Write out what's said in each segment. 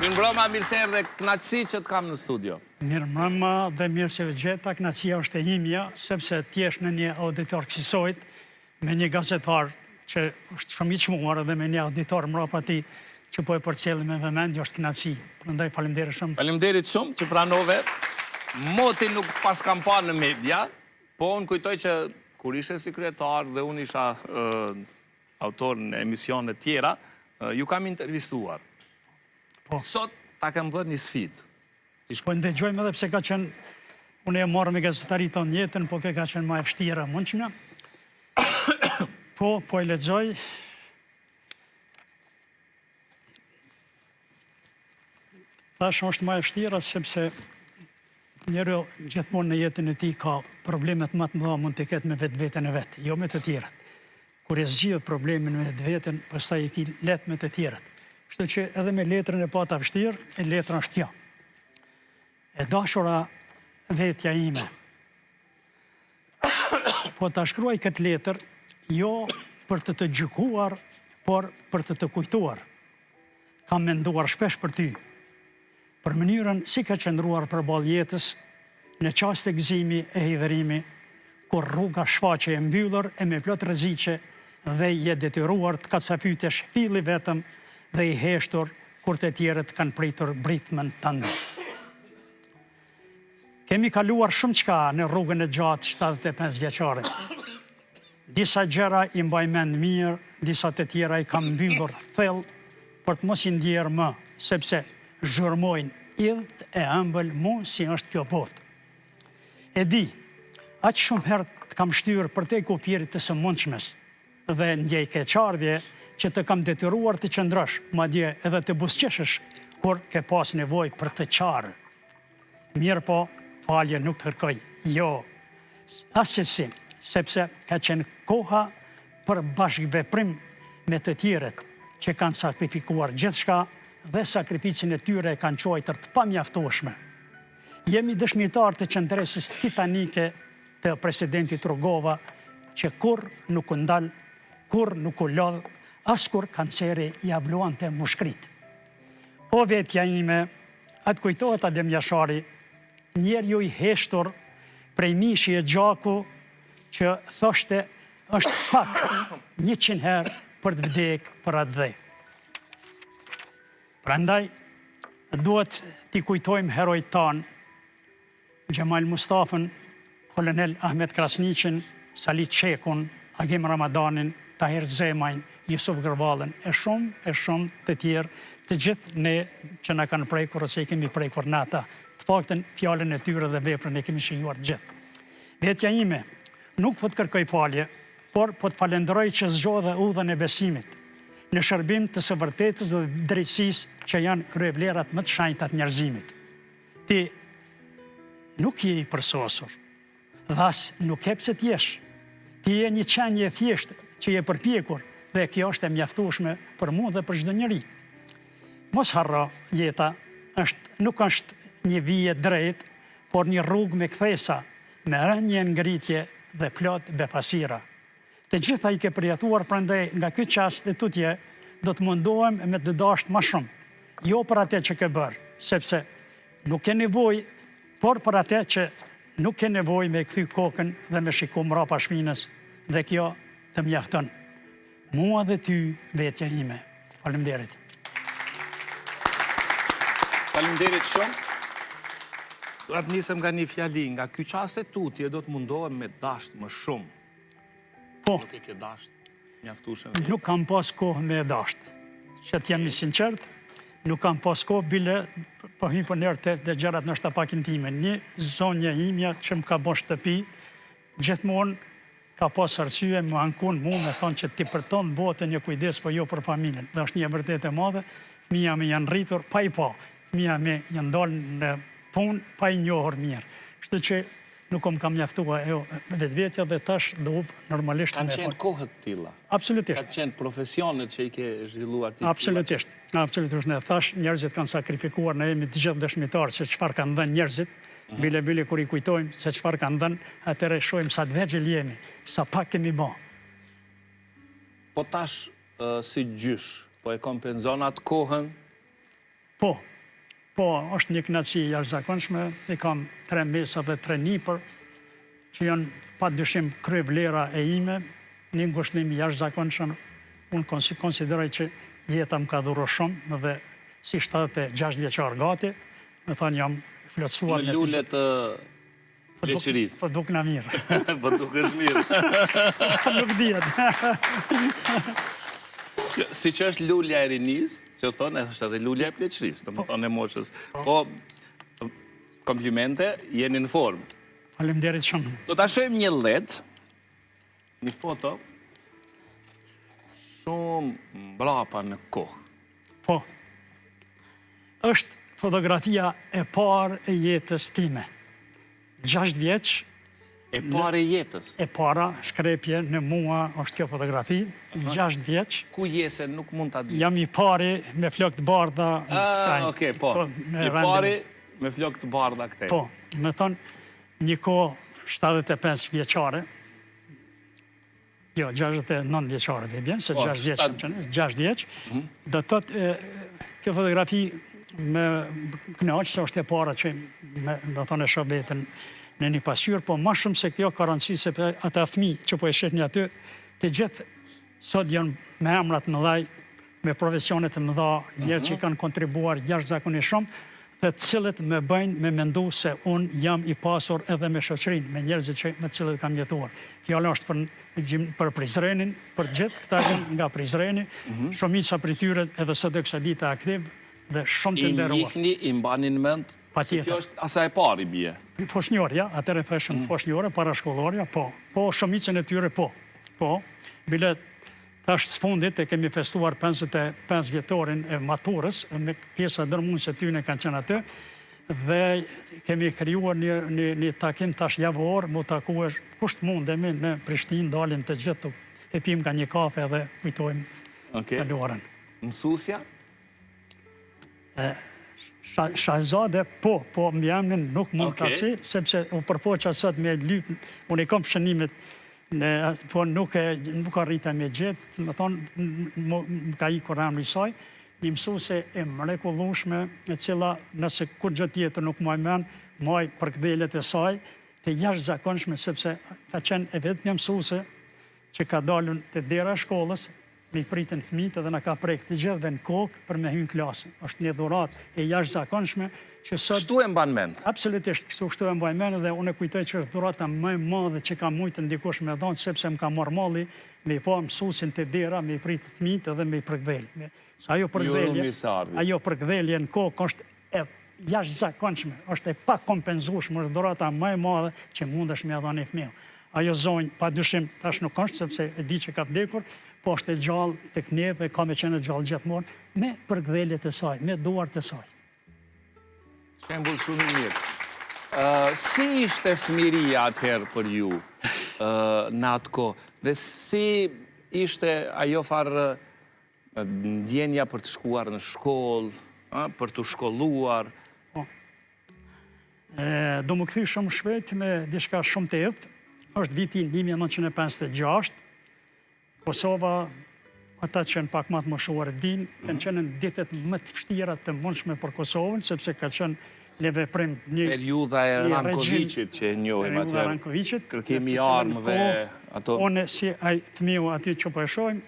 Mirëmbrëma, mirë se erdhe, kënaqësi që të kam në studio. Mirëmbrëma dhe mirë se ju gjeta, kënaqësia është e imja, sepse të jesh në një auditor kësisojt, me një gazetar që është shumë i çmuar dhe me një auditor mbrapa tij që po e përcjellin me vëmendje është kënaqësi. Prandaj faleminderit shumë. Faleminderit shumë që pranove. Moti nuk paskam pa në media, po unë kujtoj që kur ishe si kryetar dhe unë isha autor në emisione tjera, ju kam intervistuar. Po. Sot ta kam dhënë një sfidë. Po ndëgjojmë edhe pse ka qenë, unë jam marrë me gazetari tanë jetën, po kjo ka qenë ma e vështira e mundshmja. Po, po e lexoj. Thashë është ma e vështira, sepse njeriu gjithmonë në jetën e tij ka problemet më të mëdha mund t'i ketë me vetveten e vet, jo me të tjerët. Kur e zgjidh problemin me vetveten, pastaj e ki lehtë me të tjerët. Kështu që edhe me letrën e pata vështirë, e letra është kjo. E dashura vetja ime. Po ta shkruaj këtë letër, jo për të të gjykuar, por për të të kujtuar. Kam menduar shpesh për ty, për mënyrën si ke qëndruar përballë jetës në çaste gëzimi e hidhërimi, kur rruga shfaqej e mbyllur e me plot rreziqe dhe je detyruar të kacafytesh fill i vetëm dhe i heshtur kur të tjerët kanë pritur britmën tënde. Kemi kaluar shumëçka në rrugën e gjatë 75 vjeçare. Disa gjëra i mbaj mend mirë, disa të tjera i kam mbyllur thellë për të mos i ndjerë më, sepse zhurmojnë idhtë e ëmbël mu si është kjo botë. E di, aq shumë herë të kam shtyrë përtej kufirit të së mundshmes dhe ndjej keqardhje që të kam detyruar të qëndrosh, madje edhe të buzëqeshësh kur ke pas nevojë për të qarë. Mirëpo, falje nuk të kërkoj, jo, assesi, sepse ka qenë koha për bashkëveprim me të tjerët që kanë sakrifikuar gjithçka dhe sakrificën e tyre e kanë quajtur të pamjaftueshme. Jemi dëshmitarë të qëndresës titanike të presidentit Rugova që kurrë nuk u ndal, kurrë nuk u lodh, as kur kanceri ia bluante mushkëritë. O vetja ime, a të kujtohet Adem Jashari, njeriu i heshtur prej mishi e gjaku që thoshte është pak 100 herë për të vdekë për atdhe. Prandaj, duhet t'i kujtojmë herojt tanë, Xhemal Mustafën, Kolonel Ahmet Krasniqin, Sali Çekun, Agim Ramadanin, Tahir Zemajn, Jusuf Gërvallën e shumë e shumë të tjerë, të gjithë ne që na kanë prekur ose i kemi prekur ne ata. Të paktën fjalën e tyre dhe veprën e kemi shijuar të gjithë. Vetja ime, nuk po të kërkoj falje, por po të falenderoj që zgjodhe udhën e besimit, në shërbim të së vërtetës dhe drejtësisë që janë kryevlerat më të shenjta të njerëzimit. Ti nuk je i përsosur dhe as nuk ke pse të jesh. Ti je një qenie e thjeshtë që je përpjekur dhe kjo është e mjaftueshme për mua dhe për çdo njeri. Mos harro, jeta është nuk është një vijë e drejtë, por një rrugë me kthesa, me rënie e ngritje dhe plot befasira. Të gjitha i ke përjetuar prandaj nga ky çast e tutje do të mundohem me të dashtë ma shumë, jo për atë që ke bërë, sepse nuk ke nevojë, por për atë që nuk ke nevojë me kthy kokën dhe me shiku mrapa shpinës dhe kjo të mjafton. Mua dhe ty, vetja ime. Faleminderit. Faleminderit shumë. Do të nisem nga një fjali, nga ky çast e tutje do të mundohem me dasht më shumë. Po. Nuk e ke dasht mjaftueshëm. Nuk kam pas kohë me e dasht. Që të jam i sinqert, nuk kam pas kohë bile po hyj po nërë te, te gjërat ndoshta pak intime. Një zonja imja që më ka bo shtëpi, gjithmonë ka pas arsye m'u anku n'mu me thonë që ti për tonë botën je kujdes, po jo për familjen. Dhe është një e vërtetë e madhe, fëmija mi janë rritur pa i pa, fëmija mi janë dalë në punë pa i njohur mirë. Kështu që nuk më ka mjaftua ajo vetvetja dhe tash do normalisht Kanë qenë kohët të tilla. Absolutisht. Kanë qenë profesionet që i ke zhvilluar ti. Absolutisht. Absolutisht. Ne thash njerëzit kanë sakrifikuar, ne jemi të gjithë dëshmitarë se çfarë kanë dhënë njerëzit. Mhm. Bile bile kur i kujtojmë se çfarë kanë dhënë, atëherë shohim sa të vegjël jemi, sa pak kemi bë. Po tash si gjysh, po e kompenzon atë kohën? Po. Po, është një kënaqësi e jashtëzakonshme, i kam tre mbesa dhe tre nipër, që janë pa dyshim kryevlera e ime, një ngushëllim i jashtëzakonshëm, unë konsideroj që jeta më ka dhuru shumë dhe si 76 vjeçar gati, me thënë jam plotësuar Në lule të pleqërisë. Po dukna mirë. Po dukesh mirë. Nuk dihet. Siç është lulja e rinisë, që thonë, është edhe lulja e pleqërisë, domethënë e moshës. Po, komplimente, jeni në formë. Faleminderit shumë. Do ta shohim një LED, një foto, shumë mbrapa në kohë. Po, është fotografia e parë e jetës time. 6 vjeç. E parë e jetës? E para, shkrepje në mua është kjo fotografi, 6 vjeç. Ku je se nuk mund ta di? Jam i pari me flokë të bardha në ah, skaj. Okej, po. po I pari me flokë të bardha këtej. Po, me thonë, një kohë 75 vjeçare, Jo, 69 vjeçare, dhe bjen, se 6 vjeç, 6 vjeç, mhm. do të thotë, kjo fotografi më kënaq, se është e para që me, do thonë e shoh veten në një pasqyrë, po ma shumë se kjo ka rëndësi se ata fmi që po e shihni aty, të gjithë sot janë me emra të mëdhaj, me profesione të mëdha, njerëz që mhm. kanë kontribuar jashtëzakonisht shumë, dhe të cilët më bëjnë me mendu se unë jam i pasur edhe me shoqërinë, me njerëzit që me të cilët kam jetuar. Fjala është për për Prizrenin, për gjithë këta janë nga Prizreni, mhm. shumica prej tyre edhe sot e kësaj dite aktiv dhe shumë të nderuar. I njihni, i mbani në mend? Patjetër. Kjo është asaj e parë i bie? Foshnjorja, atëherë thëshëm mm. foshnjore, parashkollorja, po. Po, shumicën e tyre, po. Po, bile Tash së fundit e kemi festuar 55 vjetorin e maturës, me pjesa dërmuese e tyne kanë qenë aty, dhe kemi krijuar një, një, një takim tash javor, mu taku kush të mundemi në Prishtinë, dalim të gjithë, e pim nga një kafe dhe kujtojmë okay. kaluarën. Mësusja? Shahzade, po, po, mbiemrin nuk mund ta si, sepse u përpoqa sot me lyp, unë i kom shënimet, në, po nuk e nuk arrita me gjetë, me thonë, më ka ikur emri i saj, një mësuse e mrekullueshme, e cila nëse kurgjë tjetër nuk maj men, maj përkëdheljet e saj, të jashtëzakonshme, sepse ka qenë e vetmja mësuse që ka dalun te dera e shkollës, me i pritën fëmijët edhe na ka prek të gjithëve në kokë për me hy në klasë. Është një dhuratë e jashtëzakonshme që sot Kështu e mban mend? Absolutisht, kështu kështu e mbaj mend dhe unë e kujtoj që është dhurata më e madhe që ka mujtë dikush me dhënë sepse më ka marrë malli me i pa mësuesin te dera, me i prit fëmijët edhe me i përkëdhel. Se ajo përkëdhelje, ajo përkëdhelje në kokë është e jashtëzakonshme, është e pakompenzueshme, është dhurata më e madhe që mundesh me ia dhënë një fëmiu. Ajo zonjë, pa dyshim, tash nuk është, sepse e di që ka vdekur, po është e gjallë tek ne dhe ka me qenë e gjallë gjithmonë, me përkëdheljet e saj, me duart e saj. Shembull shumë i mirë. Si ishte fëmiria atëherë për ju në atë kohë? Dhe si ishte ajo farë Ndjenja për të shkuar në shkollë, për t'u shkolluar. Po. Do m'u kthy shumë shpejt me diçka shumë të idhtë. Është viti 1956. Kosova, ata që janë pak ma të moshuar e dinë, kanë mhm. qenë në ditët më të vështira të mundshme për Kosovën, sepse ka qenë në veprim një Periudha e Rankoviqit që e njohim atëherë. Periudha e Rankoviqit, kërkimi i armëve, ato. Unë si ai fëmiu aty që po e shohim,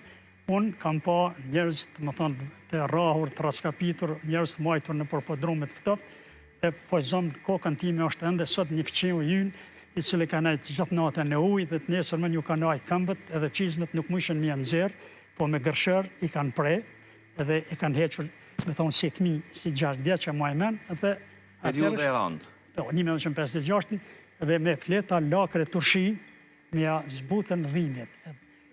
Unë kam pa njerëz, domethënë, të rrahur, të rraskapitur, njerëz të majtur nëpër podrume të ftoftë, dhe po e zëmë në kokën time është ende sot një fqiu ynë, i cili ka nejtë gjithë natën në ujë dhe të nesërmen ju kanë aj këmbët edhe çizmet nuk mujshin me ia nxjerr, po me gërshërë i kanë pre edhe e kanë hequr, me thonë si fëmijë, si 6 vjeç e maj men, dhe Periudhë e randë. Po, 1956 dhe me fleta lakre turshi me ia zbutën dhimbjet.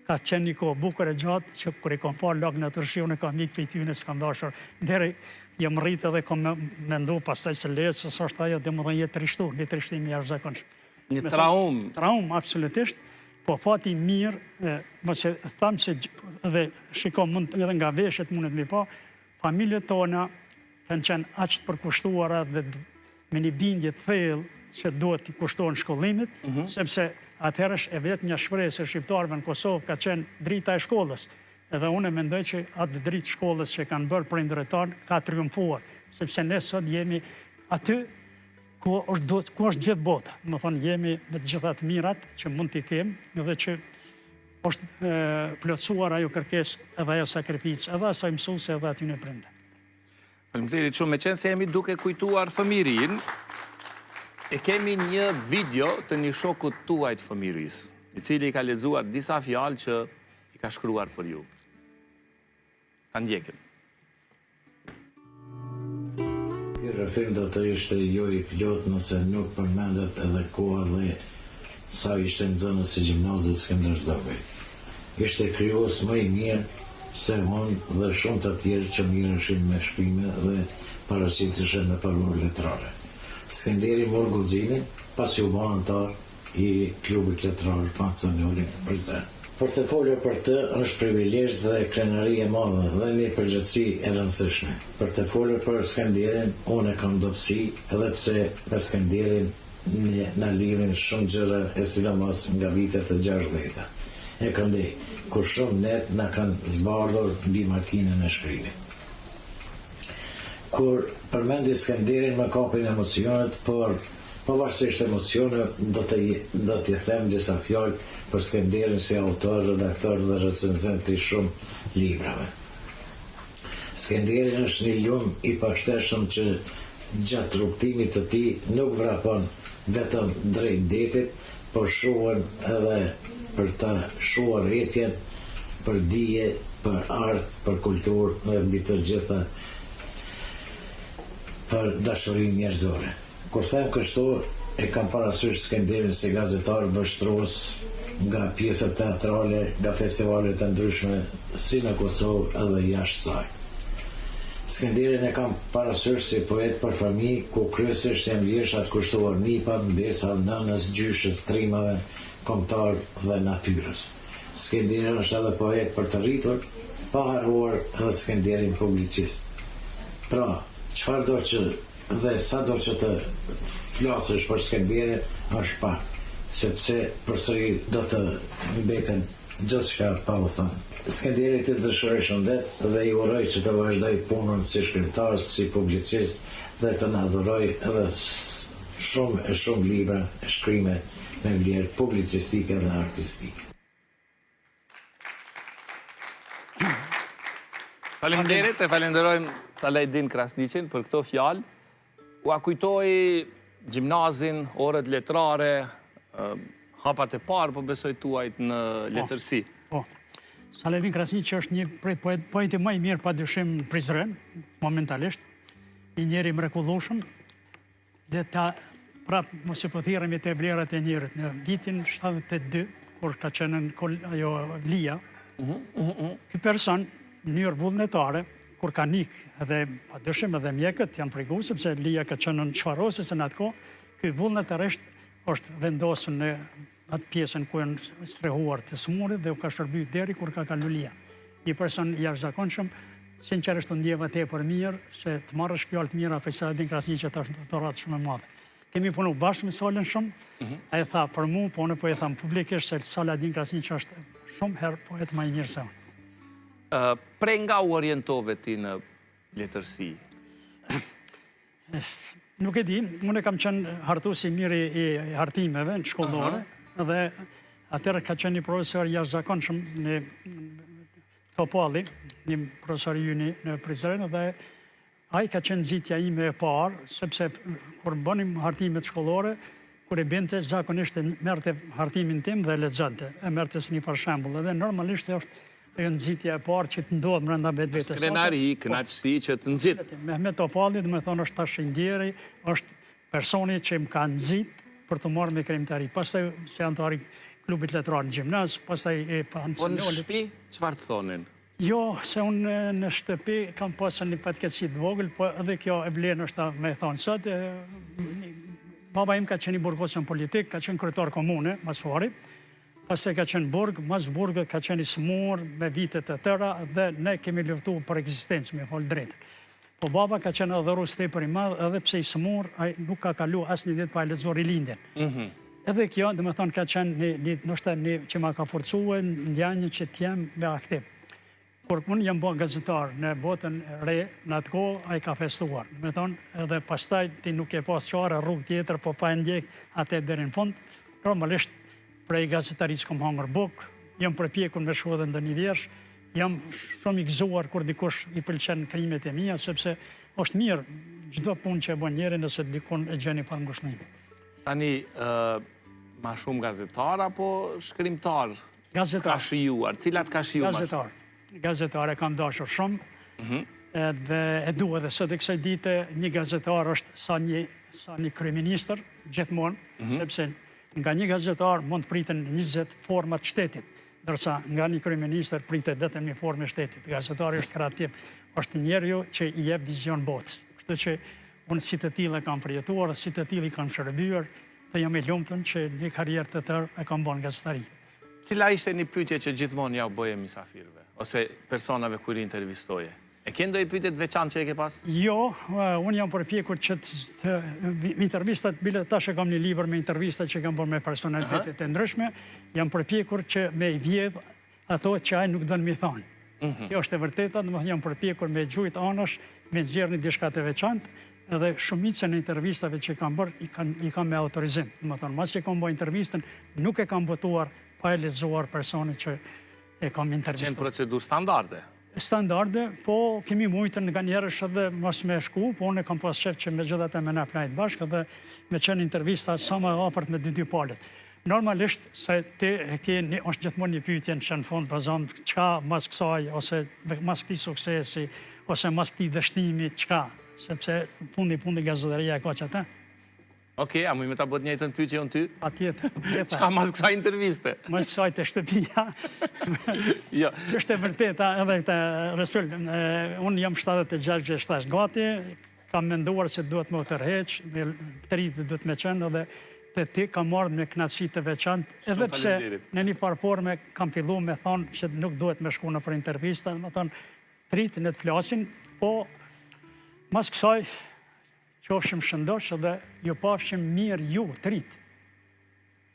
Ka qenë një kohë bukur e gjatë që kur i kam parë laknat turshi unë kam ikë prej tyne s'kam dashur deri jam rritë edhe kam mendu pastaj se le se s'është ajo domethënë je trishtu, një trishtim i jashtëzakonshëm. Një traumë. Traumë absolutisht, po fati i mirë, mos e tham se dhe shiko mund edhe nga veshjet mundet me pa, familjet tona kanë qenë aq të përkushtuara dhe me një bindje të thellë që duhet t'i kushtohen shkollimit, mhm. sepse atëherë është e vetmja shpresë e shqiptarëve në Kosovë ka qenë drita e shkollës. Edhe unë mendoj që atë dritë shkollës që kanë bërë prindërit tanë ka triumfuar. Sepse ne sot jemi aty ku është duhet, ku është gjithë bota. Domethonë jemi me të gjitha të mirat që mund t'i kem dhe që është plotësuar ajo kërkesë edhe ajo sakrificë, edhe asaj mësuese edhe atyne prindve. Faleminderit shumë, meqenëse jemi duke kujtuar fëmijërinë, e kemi një video të një shokut tuaj të fëmijërisë, i cili i ka lexuar disa fjalë që i ka shkruar për ju. Ta ndjekim. Ky rrëfim do të ishte jo i plotë nëse nuk përmendet edhe koha dhe sa ishte nxënës i gjimnazit Skënder Zogaj. Ishte krijues më i mirë se unë dhe shumë të tjerë që mirreshin me shkrime dhe paraqiteshin me përvojë letrare. Skënderi mor guximin pasi u bë anëtar i Klubit Letrar Fan Noli në Prizren. Për të folur për të është privilegj dhe krenari e madhe dhe një përgjegjësi e rëndësishme. Për të folur për Skënderin unë kam dobësi edhe pse me Skënderin Ne na lidhin shumë gjëra e sidomos nga vitet e gjashtëdhjeta e këndej, kur shumë net na kanë zbardhur mbi makinën e shkrimit. Kur përmendi Skenderin më kapin emocionet, por pavarësisht emocioneve do të do t'i them disa fjalë për Skenderin si autor, redaktor dhe recenzent i shumë librave. Skenderi është një lumë i pashtershëm që gjatë rrugëtimit të tij nuk vrapon vetëm drejt detit, por shuan edhe për ta shuar etjen për dije, për art, për kulturë dhe mbi të gjitha për dashurinë njerëzore. Kur them kështu, e kam parasysh Skenderin si gazetar vështrues nga pjesët teatrale, nga festivalet e ndryshme si në Kosovë edhe jashtë saj. Skenderin e kam parasysh si poet për fëmijë, ku kryesisht janë vjershat kushtuar nipave, mbesave, nënës, gjyshes, trimave kombëtarë dhe natyrës. Skenderi është edhe poet për të rritur, pa harruar edhe Skenderin publicist. Pra, çfarëdo që Dhe sado që të flasësh për Skenderin është pak, sepse përsëri do të mbeten gjithçka pa u thënë. Skenderit i dëshiroj shëndet dhe i uroj që të vazhdojë punën si shkrimtar, si publicist dhe të na dhurojë edhe shumë e shumë libra e shkrime me vlerë publicistike dhe artistike. Faleminderit, e falenderojmë Salajdin Krasniqin për këto fjalë. Ua kujtoi gjimnazin, orët letrare, hapat e parë, po besoj tuajt në po, letërsi. Po, Salajdin Krasniqi është një prej poeti më i mirë pa dyshim në Prizren, momentalisht, një njeri i mrekullueshëm, Le ta prap mos e po thirremi te vlerat e njerit në vitin 72 kur ka qenë në kol, ajo lija. Mhm, mhm, mhm. Ky person në mënyrë vullnetare kur ka nik edhe pa dyshim edhe mjekët janë frigu sepse lija ka qenë në shfarosje në atë kohë, ky vullnetarisht është vendosur në atë pjesën ku janë strehuar të sëmurit dhe u ka shërby deri kur ka kalu lija. Një person i jashtëzakonshëm, sinqerisht u ndjeva tepër mirë se të marrësh fjalë të mira prej Salajdin Krasniqit është dhuratë shumë e madhe. Kemi punu bashkë me Salën shumë, mhm. ai tha për mu, po unë po e tham publikisht se Salajdin Krasniqi është shumë herë poet më i mirë se unë. Prej nga u orientove ti në letërsi? Nuk e di, unë kam qenë hartues i mirë i hartimeve në shkollore, dhe atëherë ka qenë një profesor i jashtëzakonshëm në Topalli, një profesor i yni në Prizren, dhe ai ka qenë nxitja ime e parë, sepse kur bënim hartimet shkollore, kur e binte, zakonisht e merrte hartimin tim dhe lexonte, e merrte si një farë shembull, edhe normalisht është ajo nxitja e parë që të ndodh mrenda vetvetes. Krenari, po. kënaqësi që të nxit. Mehmet Topalli, domethonë, është tash i ndjeri, është personi që më ka nxit për t'u marrë me krijimtari. Pastaj si anëtar i klubit letrar në gjimnaz, pastaj e Po në shtëpi, çfarë të thonin? Jo, se unë në shtëpi kam pasur një fatkeqësi të vogël, po edhe kjo e vlen është me thonë sot. Baba im ka qenë i burgosur politik, ka qenë kryetar komune, ma s'pari. Pastaj ka qenë burg, mas burgut ka qenë i sëmurë me vite të tëra dhe ne kemi luftu për ekzistencë, me folë drejt. Po baba ka qenë adhurues tepër i madh, edhe pse i sëmurë, ai nuk ka kalu asnjë ditë pa e lexu Rilindjen. Mhm. Edhe kjo, domethonë, ka qenë një, një, ndoshta një që ma ka forcue ndjenjën që t'jem me aktiv. Kur unë jam bo gazetar në Botën e Re, në atë kohë ai ka festuar. Domethonë, edhe pastaj ti nuk ke pas çare rrugë tjetër, po pa e ndjek atë deri në fund. Normalisht prej gazetarisë kom hangër bukë, jam përpjekur me shkru edhe ndonjë vjershë, jam shumë i gëzuar kur dikush i pëlqen krijimet e mia, sepse është mirë çdo punë që e bën njeri nëse dikun e gjen një farë ngushëllimi. Tani, ma shumë gazetar apo shkrimtar? Gazetar. Ka shijuar, cilat ka shijuar? Gazetar. Gazetar e kam dashur shumë. Mhm. Edhe e du edhe sot e kësaj dite, një gazetar është sa një, sa një kryeministër, gjithmonë, mm sepse nga një gazetar mund të priten 20 forma të shtetit, ndërsa nga një kryeministër pritet vetëm një formë e shtetit. Gazetari është kreativ, është njeriu që i jep vizion botës. Kështu që unë si të tillë e kam përjetuar, si të tillë i kam shërbyer, Dhe jam i lumtun që një karrierë të tërë e kam bërë në gazetari. Cila ishte një pyetje që gjithmonë jau bëje mysafirëve ose personave kur i intervistoje? E ke ndonjë pyetje të veçantë që e ke pas? Jo, unë jam përpjekur që të intervistat, bile tash e kam një libër me intervista që kam bërë me personalitete të ndryshme, jam përpjekur që me i vjedh ato që ai nuk don m'i thonë. Mhm. Kjo është e vërteta, domethënë jam përpjekur me gjujt anash, me nxjerrë një diçka të veçantë, edhe shumicën e intervistave që kam bërë, i kam, i kam me autorizim. Domethënë, masi që kam bërë intervistën, nuk e kam botuar pa e lexuar personi që e kam intervistuar. Qenë procedurë standarde? Standarde, po kemi mujtën nganjëherë edhe mos me shku, po unë e kam pas qef që megjithatë me na flajt bashkë dhe me qenë intervista sa më afërt me dy dy palët. Normalisht, se ti e ke një, është gjithmonë një pyetje që në fund bazon çka mas kësaj ose mas këtij suksesi ose mas këtij dështimi çka, sepse fundi fundi gazetaria e ka qata. Okej, a muj me ta bë të njëjtën pyetje unë ty? Patjetër. Çka mas kësaj interviste? Mas kësaj te shtëpia. Jo. Që është e vërteta edhe këtë Resul, unë jam 76 vjeç tash gati, Kam menduar se duhet me u tërheq, me të rinjtë duhet me qenë edhe te ti kam ardhë me kënaqësi të veçantë, edhe pse në një farë forme kam fillu me thonë që nuk duhet me shku nëpër intervista, me thonë të rinjtë le të flasin, po mas kësaj qofshim shëndosh dhe ju pafshim mirë ju të rinjtë.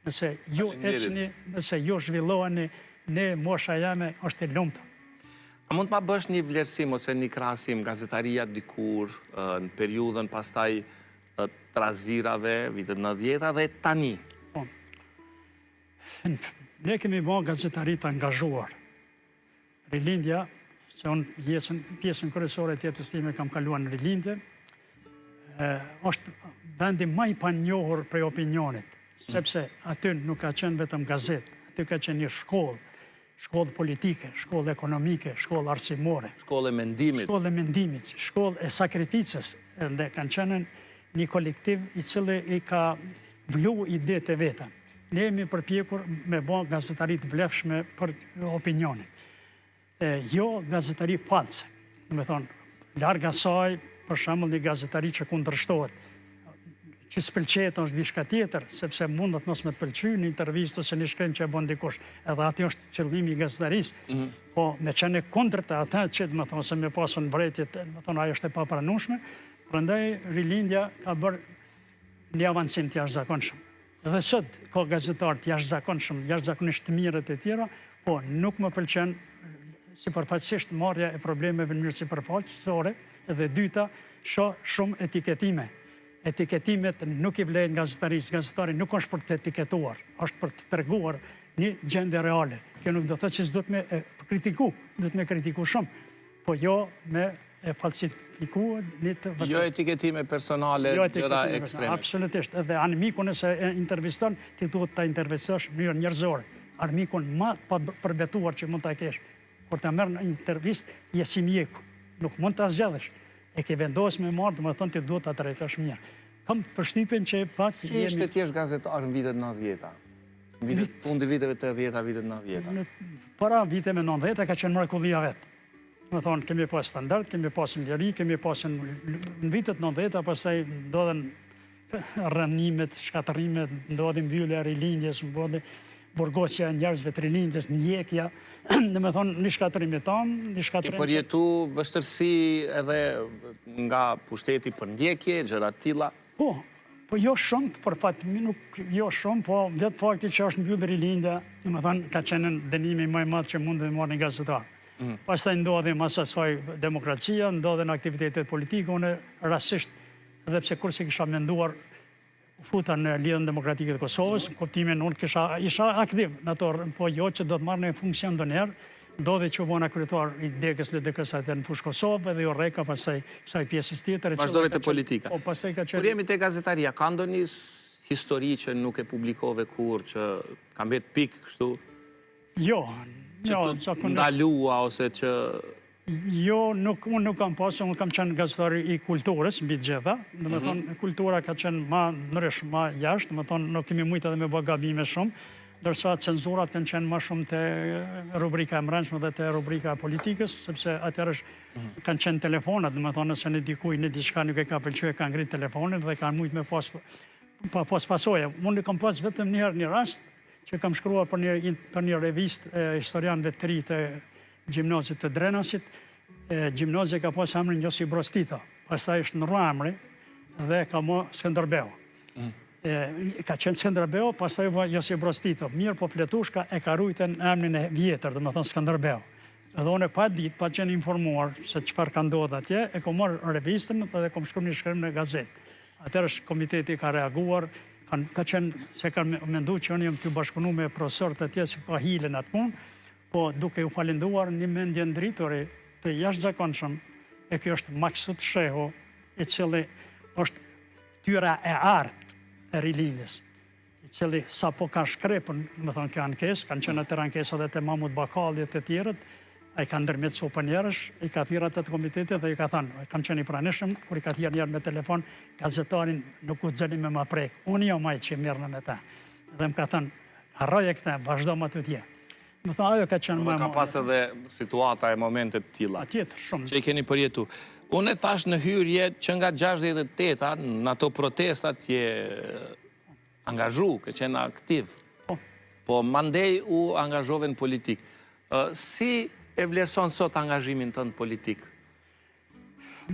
Nëse ju ecni, nëse ju zhvilloheni, ne mosha jeme është e lumtur. A mund të ma bësh një vlerësim ose një krahasim gazetaria dikur në periudhën pastaj trazirave, vitet 90 dhe tani? Po. Ne kemi ba gazetari të angazhuar. Rilindja, se unë pjesën, pjesën kryesore të jetës time kam kaluar në Rilindje, është vendi ma i panjohur prej opinionit, sepse aty nuk ka qenë vetëm gazetë, aty ka qenë një shkollë, shkollë politike, shkollë ekonomike, shkollë arsimore. Shkollë e mendimit. Shkollë e mendimit, shkollë e sakrificës, dhe kanë qenë një kolektiv i cili i ka vlu idetë e veta. Ne jemi përpjekur me ba gazetari të vlefshme për opinionin. E, jo gazetari false. Domethonë, larg asaj, për shembull një gazetari që kundërshtohet, që s'pëlqehet është diçka tjetër, sepse mundet mos me të pëlqy një intervistë ose një shkrim që e bën dikush. Edhe aty është qëllimi i gazetarisë. Mm -hmm. Po me qenë kundër të ata që domethonë se me pasën vërejtjet, domethonë ajo është e papranueshme. Prandaj Rilindja ka bërë një avancim të jashtëzakonshëm. Dhe sot ka gazetarë të jashtëzakonshëm, jashtëzakonisht të mirë e të tjera, po nuk më pëlqen sipërfaqësisht marrja e problemeve në mënyrë sipërfaqësore dhe dyta, shoh shumë etiketime. Etiketimet nuk i vlejnë gazetarisë, gazetari nuk është për të etiketuar, është për të treguar një gjendje reale. Kjo nuk do të thotë që s'duhet me kritiku, duhet me kritiku shumë, po jo me e falsifiku një të vërtetë. Jo etiketime personale, jo gjëra ekstreme. Absolutisht, edhe armikun nëse e interviston, ti duhet ta intervistosh në mënyrë njerëzore. Armikun ma të përbetuar që mund ta kesh. Kur ta merr në intervistë, je si mjeku. Nuk mund ta zgjedhësh. E ke vendosur me marrë, domethonë ti duhet ta trajtosh mirë. Kam përshtypjen që pak Si ishte të jesh gazetar në vitet 90-ta? Në vitet fundi viteve 80-ta, vitet 90-ta. Para viteve 90-ta ka qenë mrekullia vetë. Domethonë, kemi pas standard, kemi pas në liri, kemi pas në vitet 90-ta, pastaj ndodhen rrënimet, shkatërrimet, ndodhi mbyllja e rilindjes, ndodhi burgosja e njerëzve të rilindjes, ndjekja, domethonë, një shkatërrim i tanë, një shkatërrim... Ke përjetu vështirësi edhe nga pushteti për ndjekje, gjëra të tilla? Po, po jo shumë, për fat nuk jo shumë, po vetë fakti që është mbyllë rilindja, domethonë, ka qenë dënimi më i madh që mund të marrë një gazetar. Mhm. Pastaj ndodhi mas asaj demokracia, ndodhin aktivitetet politike, unë rastësisht edhe pse kurrë s'e kisha menduar u futa në Lidhjen Demokratike të Kosovës, në kuptimin unë kisha, isha aktiv në ato, po jo që do të marr një funksion ndonjëherë, ndodhi që u bona kryetar i degës LDK-së atëherë në Fushë Kosovë edhe iu rreka pastaj kësaj pjesës tjetër. Vazhdove te politika. Po, pastaj ka qenë... Kur jemi te gazetaria, ka ndonjë histori që nuk e publikove kurrë, që ka mbet pikë kështu? Jo, jo, që të ndalua ose që... Jo, nuk, unë nuk kam pasë, unë kam qenë gazetar i kulturës, mbi të gjitha, domethonë, mhm. kultura ka qenë ma ndrysh, ma jashtë, domethonë, nuk kemi mujtë edhe me bë gabime shumë, ndërsa cenzurat kanë qenë ma shumë te rubrika e mbrendshme dhe te rubrika e politikës, sepse atëherë mhm. kanë qenë telefonat, domethonë, nëse një dikuj një diçka nuk e ka pëlqy, e ka ngrit telefonin dhe kanë mujtë me pas, pa pas pasoja. Unë kam pas vetëm njëherë një rast, që kam shkruar për një, për një revistë e historianëve të ri të gjimnazit të Drenasit, gjimnazi ka pas emrin Josip Broz Tito, pastaj është ndrru emri dhe ka mo Skënderbeu. Mm. E, ka qenë Skënderbeu, pastaj u bë Josip Broz Tito. Mirëpo fletushka e ka rujtën emrin e vjetër, domethonë Skënderbeu. Edhe unë pa ditë, pa qenë informuar se çfarë ka ndodhur atje, e kom marrë revistën dhe kom shkru një shkrim në gazetë. Atëherë komiteti ka reaguar, kanë, ka qenë se kanë mendu që unë jam tu bashkëpunu me profesorët atje se ka hile në atë punë, po duke u falenderuar një mendjendrituri të jashtëzakonshëm, e kjo është Maksut Shehu, i cili është fytyra e artë e rilindjes, i cili sapo ka shkrepën, domethonë kjo ankesë, kanë qenë atëherë ankesa dhe te Mahmut Bakalli e të tjerët, ai ka ndërmjetësu përnjëherësh, i ka thirrë ata të komitetit dhe i ka thënë, kam qenë i pranishëm, kur i ka thirrë njëherë me telefon, gazetarin nuk guxoni me ma prek, unë jam ai që merrna me ta. Dhe më ka thënë, harroje këtë, vazhdo më tutje. Domethonë, ajo ka qenë më e Ka pas edhe situata e momente të tilla. Patjetër, shumë. Që i keni përjetu. Unë e thashë në hyrje që nga 68-a, në ato protestat je angazhu, ke qenë aktiv. Po. Po, mandej u angazhove në politikë. Si e vlerëson sot angazhimin tënd politik?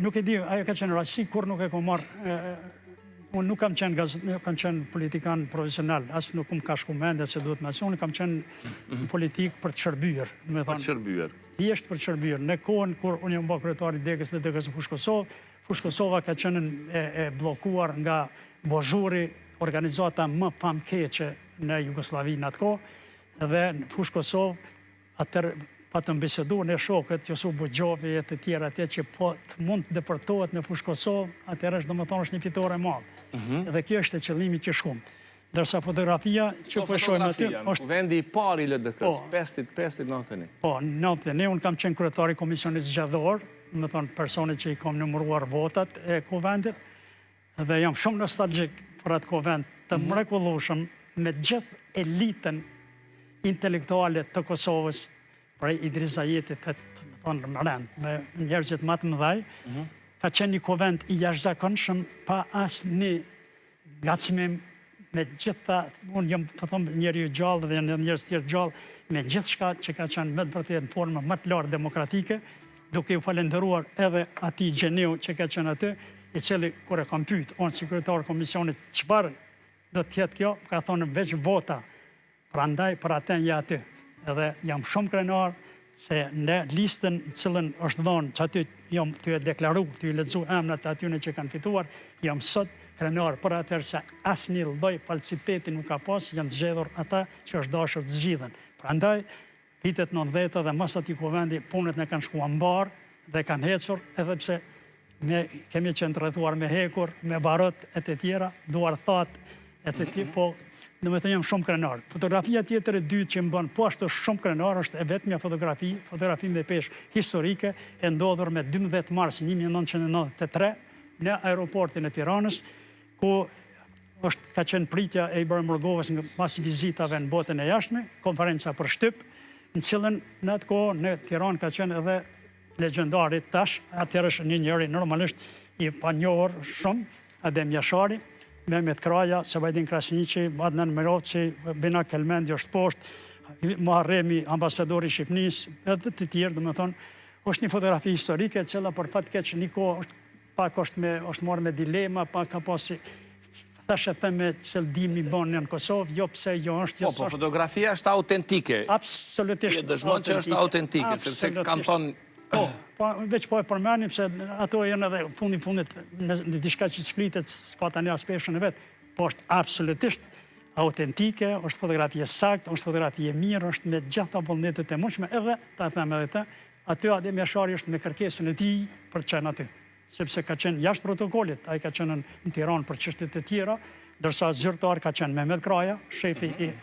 Nuk e di, ajo ka qenë rastësi, kurrë nuk e kom marrë, unë nuk kam qenë gazet, nuk kam qenë politikan profesional, as nuk më ka shku mendja se duhet me qenë, unë kam qenë në politikë për të shërbyer, me Për të shërbyer. Thjesht për të shërbyer. Në kohën kur unë jam bërë kryetar i degës LDK-së në Fushë Kosovë, Fushë Kosova ka qenë e, e bllokuar nga Bozhuri, organizata më famkeqe në Jugosllavi në atë kohë, dhe në Fushë Kosovë Atëherë patëm bisedu ne shokët, Jusuf Buxhovi e të tjerë atje që po të mund të depërtohet në Fushë Kosovë, atëherë është domethënë është një fitore e madhe. Mhm. Dhe kjo është e qëllimi që shkum. Ndërsa fotografia që po, po shohim aty është kuvendi i parë i LDK-së, po, 5 5 91. Po, 91, unë kam qenë kryetar i komisionit zgjedhor, domethonë personi që i kam numëruar votat e kuvendit, Dhe jam shumë nostalgjik për atë kuvend të mhm. mrekullueshëm me gjithë elitën intelektuale të Kosovës, prej Idriz Zajetit të thonë në rend, me njerëzit më të mëdhaj, mhm. ka qenë një kuvend i jashtëzakonshëm pa asnjë ngacmim me gjitha, unë jam, po them, njeri i gjallë dhe janë njerëz tjerë gjallë, me gjithçka që ka qenë me të vërtetë në formën më të lartë demokratike, duke ju falenderuar edhe atij gjeniu që ka qenë aty, i cili kur e kam pyet unë si kryetar komisionit çfarë do të jetë kjo, ka thonë veç vota. Prandaj për atë je aty. Edhe jam shumë krenar se në listën në cilën është dhonë që aty jam tu e deklaru, tu i lexu emrat e atyne që kanë fituar, jam sot krenar për atëherë se asnjë lloj falsiteti nuk ka pas, janë zgjedhur ata që është dashur të zgjidhen. Prandaj, vitet 90 dhe mas atij kuvendi punët na kanë shkuar mbarë dhe kanë ecur edhe pse ne kemi qenë të rrethuar me hekur, me barot e të tjera, duar thatë e të tjera, po domethënë jam shumë krenar. Fotografia tjetër e dytë që më bën po ashtu shumë krenar është e vetmja fotografi, fotografi me peshë historike e ndodhur me 12 mars 1993 në aeroportin e Tiranës, ku është ka qenë pritja e Ibrahim Rugovës mas vizitave në botën e jashtme, konferenca për shtyp, në cilën në atë kohë në Tiranë ka qenë edhe legjendari tash, atëherë është një njeri normalisht i panjohur shumë, Adem Jashari, Mehmet Kraja, Sebajdin Krasniqi, Adnan Mirovci, Binak Kelmendi është poshtë, Muharremi, ambasadori i Shqipnisë, edhe të tjerë, domethënë, është një fotografi historike, e cila për fat keq një kohë është pak është me është marrë me dilema, pak ka pasi. Thashetheme që dimë i bon në Kosovë, jo pse jo është, jo Po, po, fotografia është autentike. Absolutisht. Ti e dëshmon që është autentike, sepse kanë thonë... Po, po, veç po e përmenim se ato janë edhe fundi fundit në diçka që s'flitet, s'ka tani as peshën e vet, po është absolutisht autentike, është fotografi e saktë, është fotografi e mirë, është me gjitha vullnetet e mundshme, edhe, ta them edhe të, aty Adem Jashari është me kërkesën e tij për të qenë aty. sepse ka qenë jashtë protokollit, ai ka qenë në Tiranë për çështje të tjera, ndërsa zyrtar ka qenë Mehmet Kraja, shefi i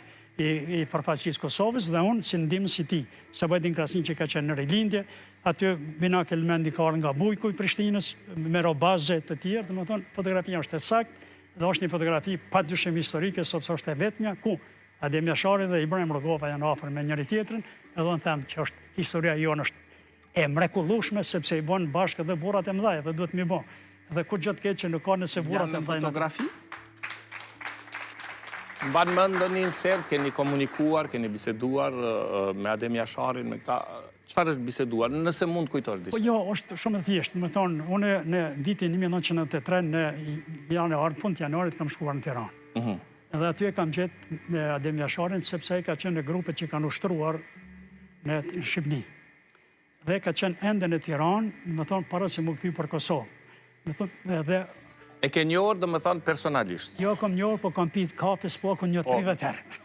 i, i përfaqësisë Kosovës dhe unë si ndihmës i tij. Sabajdin Krasniqi ka qenë në Rilindje, aty Binak Kelmendi ka ardhur nga Bujku i Prishtinës, me Robaze të tjerë, domethënë fotografia është e saktë dhe është një fotografi pa dyshim historike, sepse është e vetmja ku Adem Jashari dhe Ibrahim Rugova janë afër me njëri tjetrin, edhe unë them që është historia jonë është e mrekullueshme sepse i bën bashkë edhe burrat e mëdhaj dhe duhet mi bë. Dhe kurgjë të keqe nuk ka nëse burrat e mëdhaj. Janë fotografi? Mban mend ndonjë insert, keni komunikuar, keni biseduar me Adem Jasharin, me këta, çfarë është biseduar, nëse mund të kujtosh diçka? Po jo, është shumë e thjeshtë, domethënë, unë në vitin 1993, në janar, në fund të janarit, kam shkuar në Tiranë. Mhm. Edhe aty e kam gjetë Adem Jasharin, sepse ai ka qenë në grupet që kanë ushtruar në Shqipni. Dhe ka qenë ende në Tiranë, domethënë, para se m'u kthy për Kosovë. Domethënë, edhe... E ke njohur, domethënë, personalisht? Jo, kam njohur, po kam pi kafe, s'paku një 30 herë.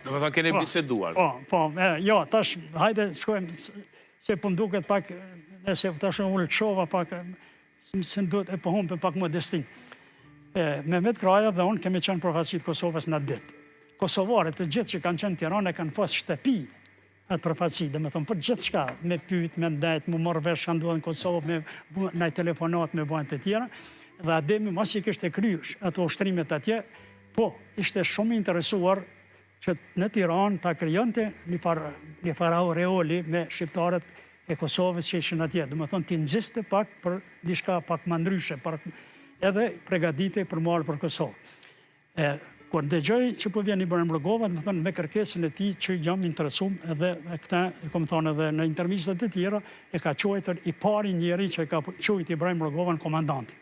Domethënë, keni po, biseduar? Po, po, jo, tash, hajde, shkojmë, se po më duket pak, nëse tash unë lëshova pak, se më duhet e po humb pak modestinë. Mehmet Kraja dhe unë kemi qenë përfaqësi të Kosovës në atë ditë. Kosovarët të gjithë që kanë qenë në Tiranë e kanë pas shtëpi atë përfaqësi, domethënë, për gjithçka, me pyt, me ndejt, me marrë vesh çka ndodh në Kosovë, me bu naj telefonat, me bajnë të tjera, dhe Ademi, masi kishte kry ato ushtrimet atje, po, ishte shumë interesuar që në Tiranë ta krijonte një farë, një farë aureoli me shqiptarët e Kosovës që ishin atje, domethënë, t'i nxiste pak për diçka pak më ndryshe, për, edhe pregaditej për me ardhë për Kosovë. E, kur dëgjoj që po vjen Ibrahim Rugova, domethënë me kërkesën e tij që jam interesum edhe e këtë e kom thonë edhe në intervistat e tjera, e ka quajtur i pari njeri që e ka quajtur Ibrahim Rugovën komandanti.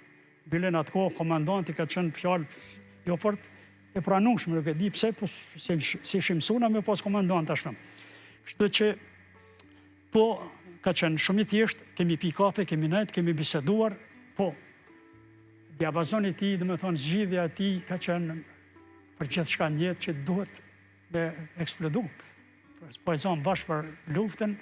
Bile në atë kohë komandanti ka qenë fjalë jo fort e pranueshme, nuk e di pse, po s'ishim mësu na me pas komandant ashtu. Kështu që po ka qenë shumë i thjeshtë, kemi pi kafe, kemi nejt, kemi biseduar, po Diapazoni i tij, domethënë zgjidhja e tij ka qenë për gjithçka në jetë që duhet me eksplodu. Po e zonë bash për luftën,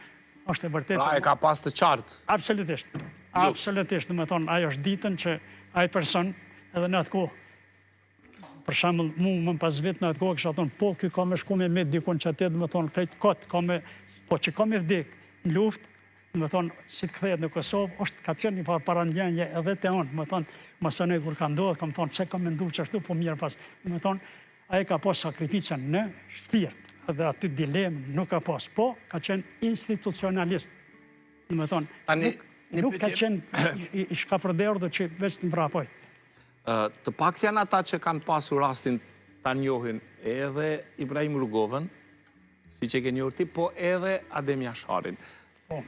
është e vërtetë. Pra e ka pas të qartë? Absolutisht. Absolutisht, domethënë, ajo është ditën që ai person edhe në atë kohë, për shembull, mu më pas vit në atë kohë, kisha thonë, po, ky ka me shku me met dikun që atë, domethënë, krejt kot, ka me, po që ka me vdek në luftë, Domethënë, si të kthehet në Kosovë, është ka qenë një farë parandjenje edhe te unë, domethënë, masanej kur ka ndodhë, kam thonë, pse kam mendu qashtu, po mirë pas. Domethënë, ai ka pas sakrificën në shpirt, dhe aty dilemë nuk ka pas, po ka qenë institucionalist. Domethënë, nuk, nuk ka qenë i, i shkapërderdhur që veç të vrapoj. Të paktë janë ata që kanë pasur rastin ta njohin edhe Ibrahim Rugovën, siç e ke njohur ti, po edhe Adem Jasharin. Po.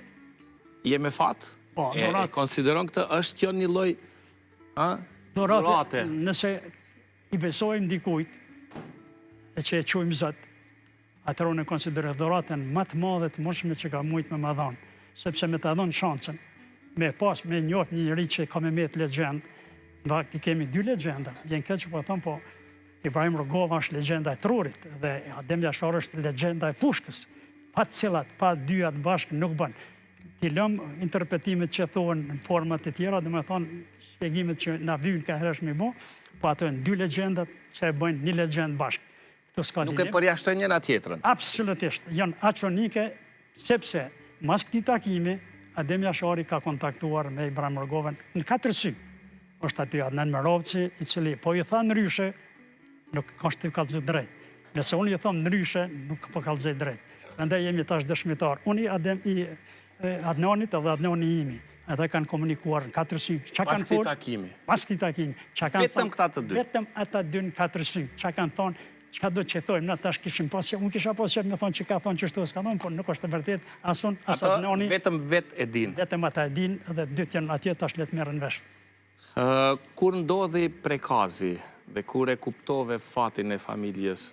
Je me fat? Po, e, e konsideron këtë, është kjo një lloj, ha? Dhurate. Nëse i besojmë dikujt, e që e quajmë Zot, atëherë unë e konsideroj dhuratën më të madhe të mundshme që ka mujt me ma dhanë, sepse me ta dhënë shansën, me pas, me njoft një njeri që ka me met legjendë, në fakt i kemi dy legjenda, vjen keq që po them, po Ibrahim Rugova është legjenda e trurit dhe Adem Jashari është legjenda e pushkës. Pa të cilat, pa dyjat bashkë nuk bën. T'i lëmë interpretimet që thuhen në forma të tjera, domethënë shpjegimet që na vyjnë kaherë është mi bo, po ato janë dy legjendat që e bëjnë një legjendë bashkë. Këtu s'ka Nuk e përjashtojnë njëra tjetrën. Absolutisht, janë aq unike, sepse mas këtij takimi, Adem Jashari ka kontaktuar me Ibrahim Rugovën në katër sy. Është aty Adnan Merovci, i cili po i tha ndryshe, nuk është tu kallzu drejt. Nëse unë i thom ndryshe, nuk po kallzoj drejt. Prandaj jemi tash dëshmitar. Unë i Adem i Adnanit edhe Adnani i imi. Edhe kanë komunikuar në katër sy. Çka kanë folë? Pas këtij takimi. Pas këtij takimi. Çka kanë Vetëm këta të dy. Vetëm ata dy në katër sy. Çka kanë thonë? Çka do që thojmë, na tash kishim pas, unë kisha pas qejf me thonë që ka thonë qështu s'ka thonë, por nuk është e vërtet, as unë, as Adnani. Vetëm vetë e dinë. Vetëm ata e dinë dhe dytë janë atje tash le të merren vesh. Kur ndodhi Prekazi? Dhe kur e kuptove fatin e familjes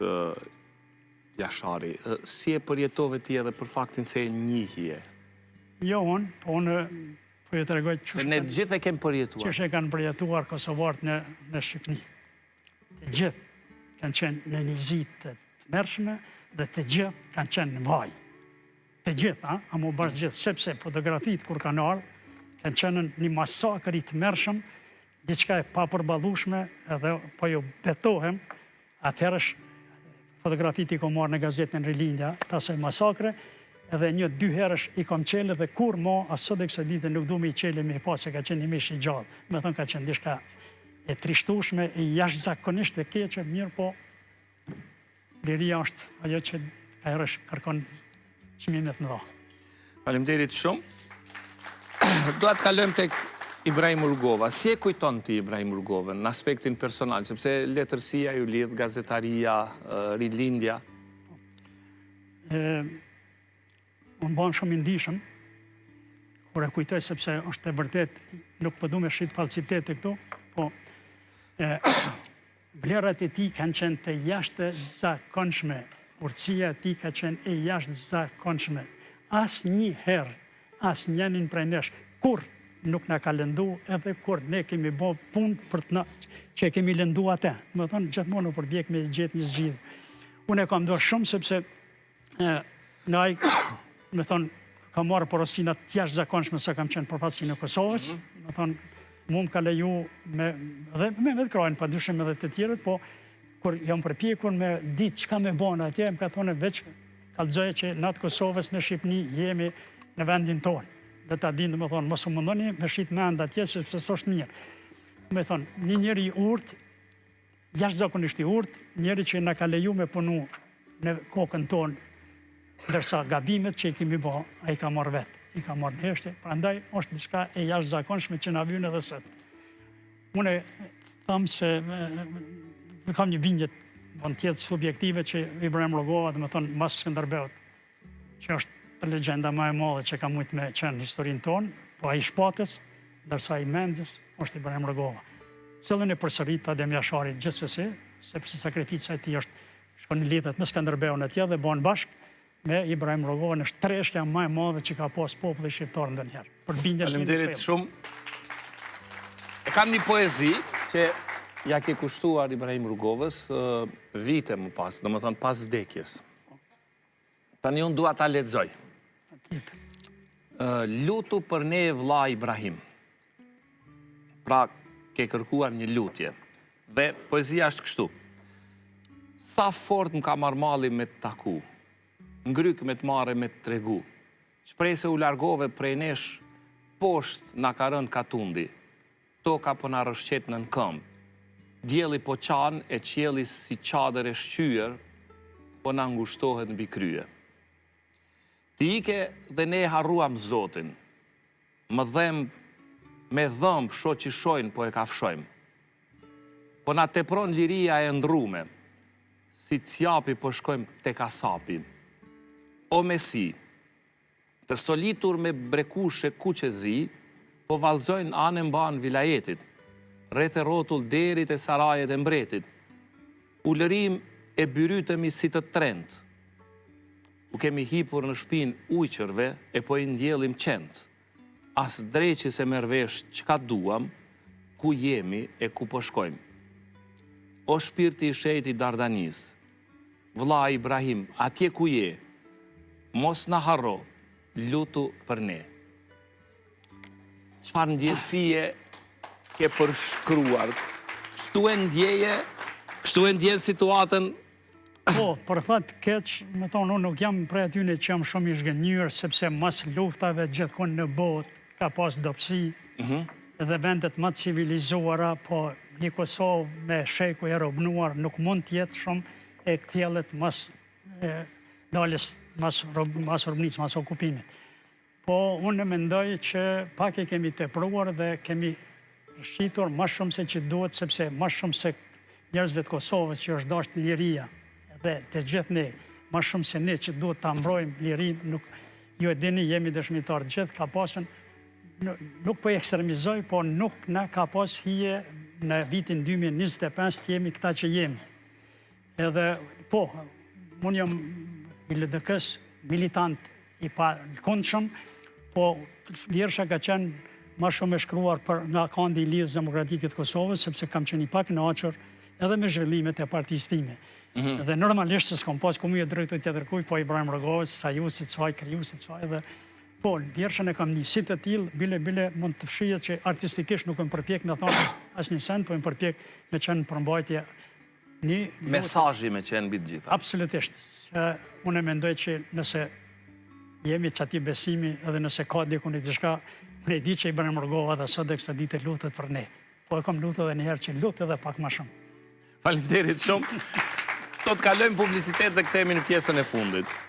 Jashari, si e përjetove ti edhe për faktin se e njihje? Jo unë, po unë po ju tregoj qysh... Ne të gjithë e kemë përjetuar. Qysh e kanë përjetuar kosovarët në, në Shqipni. Të gjithë kanë qenë në një zi të tmerrshme dhe të gjithë kanë qenë në vaj. Të gjithë, a? Amo bash gjithë, sepse fotografitë kur kanë ardhë, kanë qenë një masakër i tmerrshëm, diçka e papërballushme edhe po ju betohem, atëherë fotografitë i kom marrë në gazetën Rilindja, të asaj masakre, edhe një dy herësh i kom qelë dhe kurrë mo, as sot e kësaj dite nuk du me i qelë me i pa se ka qenë një mish i gjallë. Me thënë ka qenë diçka e trishtushme, e jashtëzakonisht e keqe, mirëpo, Liria është ajo që kaherësh kërkon çmime të mëdha. Faleminderit shumë. Dua të kalojmë tek Ibrahim Rugova. Si e kujton ti Ibrahim Rugovën në aspektin personal, sepse letërsia ju lidh, gazetaria, rilindja? E, Unë bëhem shumë i ndishëm, kur e kujtoj sepse është e vërtet, nuk po du me shit falsitete këtu, po e, vlerat e tij kanë qenë të jashtëzakonshme, urtësia e tij ka qenë e jashtëzakonshme. Asnjëherë, asnjënin prej nesh, kurrë nuk na ka lëndu edhe kur ne kemi bo punë për të na, që e kemi lëndu atë. Me thënë, gjithmonë u përpjek me gjetë një zgjidhje. Unë e kam dashtë shumë sepse Në ai, me thonë, kam marrë porosina të jashtëzakonshme sa kam qenë përfaqësi në Kosovës, mm -hmm. me thonë, mu më ka leju me, dhe me me të krajnë, pa dyshim edhe të tjerët, po kur jam përpjekur me ditë çka me bo atje, më ka thonë veç kallxoje që na të Kosovës në Shqipni jemi në vendin tonë. Dhe ta dinë, me thonë, mos u mundoni me shit mend atje, sepse s'është mirë. Me thonë, një njeri i urtë, Jashtëzakonisht i urtë, njeri që na ka leju me punu në kokën tonë, ndërsa gabimet që i kemi bo, ai i ka marrë vetë, i ka marrë në heshtje, prandaj është diçka e jashtëzakonshme që na vyn edhe sot. Unë them se kam një bindje mund të jetë subjektive që Ibrahim Rugova, domethonë, mas Skënderbeut, që është legjenda më e madhe që ka mujtë me qenë në historinë tonë, po ai i shpatës, ndërsa i mendjes, është Ibrahim Rugova. Cilën e përsërit Adem Jashari gjithsesi, sepse sakrifica e tij është shkon në lidhet me Skënderbeun atje dhe bën bashkë me Ibrahim Rugovën është treshja më e madhe që ka pas populli shqiptar ndonjëherë. Për bindjen time. Faleminderit shumë. E kam një poezi që ja ke kushtuar Ibrahim Rugovës vite më pas, domethënë pas vdekjes. Tani unë dua ta lexoj. Patjetër. Lutu për ne vlla Ibrahim. Pra, ke kërkuar një lutje. Dhe poezia është kështu. Sa fort më ka marrë malli me të taku. Ngryk me të marrë e me të tregu. Qëprej se u largove prej nesh, poshtë na ka rënë katundi. Toka po na rrëshqet nën këmbë. Dielli po qan e qielli si çadër e shqyer po na ngushtohet mbi krye. Ti ike dhe ne e harruam Zotin. Më dhemb, me dhëmbë shoh që shojnë po e kafshojmë. Po na tepron liria e ëndrrume, si cjapi po shkojmë te kasapi. O Mesi, Të stolitur me brekushe kuq e zi, po vallëzojnë anë e mbanë vilajetit, rreth e rrotull deri te sarajet e mbretit. Ulërijmë e byrytemi si të trentë. U kemi hipur në shpinë ujqërve e po i ndjellim qentë. As dreqi s'e merr vesh çka duam, ku jemi e ku po shkojmë. O shpirti i shejtë i Dardanisë, Vëlla Ibrahim, atje ku je, mos na harro, lutu për ne. Çfarë ndjesie ke përshkruar? Kështu e ndjeje, kështu e ndjen situatën? Po, për fat keq, me thonë, unë nuk jam prej atyne që jam shumë i zhgënjyer, sepse mas luftave gjithkund në botë ka pas dobësi, mhm. dhe vendet më të civilizuara, po një Kosovë me shekuj e robnuar nuk mund të jetë shumë e kthjellët mas daljes, mas, mas robnisë, mas okupimit. Po unë mendoj që pak e kemi tepruar dhe kemi shitur ma shumë se që duhet, sepse ma shumë se njerëzve të Kosovës që është dashtë liria dhe të gjithë ne, ma shumë se ne që duhet ta mbrojmë lirinë, nuk, ju e dini, jemi dëshmitarë të gjithë, ka pasën, nuk po e ekstremizoj, po nuk na ka pas hije në vitin 2025 të jemi këta që jemi. Edhe, po, unë jam i LDK-së, militant i palëkundshëm, po vjersha ka qenë ma shumë e shkruar për nga kandi i Lidhjes Demokratike të Kosovës, sepse kam qenë i pakënaqur edhe me zhvillimet e partisë time. Mhm. Dhe normalisht se s'kam pas ku me iu drejtu tjetërkuj, po Ibrahim Rugovës, sajuesit saj, krijuesit saj dhe po, vjershën e kam një si të tillë, bile bile mund të fshihet që artistikisht nuk jam përpjek me thonë asnjë send, po jam përpjek me qenë përmbajtje Një Mesazhi me qenë mbi të gjitha. Absolutisht. Se unë e mendoj që nëse jemi t'qatij besimi edhe nëse ka diku një diçka, unë e di që Ibrahim Rugova dhe sot e kësaj dite lutet për ne. Po e kam lutë edhe njëherë që lut edhe pak ma shumë. Faleminderit shumë. Do të kalojmë publicitet dhe kthehemi në pjesën e fundit.